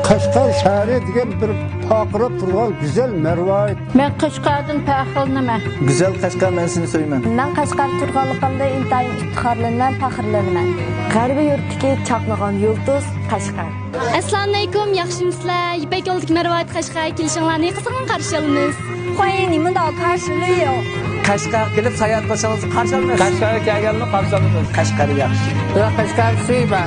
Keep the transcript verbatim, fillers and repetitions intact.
قەشقەر شەھىرى دېگەن بىر پارقىراپ تۇرغان گۈزەل مەرۋايىت. مەن قەشقەردىن پەخىرلىنىمەن. گۈزەل قەشقەر، مەن سېنى سۆيىمەن. مەن قەشقەر تۇرغانلىقىمدا ئىنتايىن ئىپتىخارلىنىمەن، پەخىرلىنىمەن. غەربىي يۇرتتىكى چاقنىغان يۇلتۇز قەشقەر. ئەسسالامۇئەلەيكۇم، ياخشىمۇسىلەر؟ يىپەك يولىدىكى مەرۋايىت قەشقەرگە كېلىشىڭلارنى قىزغىن قارشى ئالىمىز. خويا، نېمە داۋا قارشىلىيو؟ قەشقەرگە كېلىپ ساياھەت قىلسىڭىز قارشى ئالىمىز. قەشقەرگە كەلگەننى قارشى ئالىمىز. قەشقەر ياخشى. قەشقەر سۆيمە.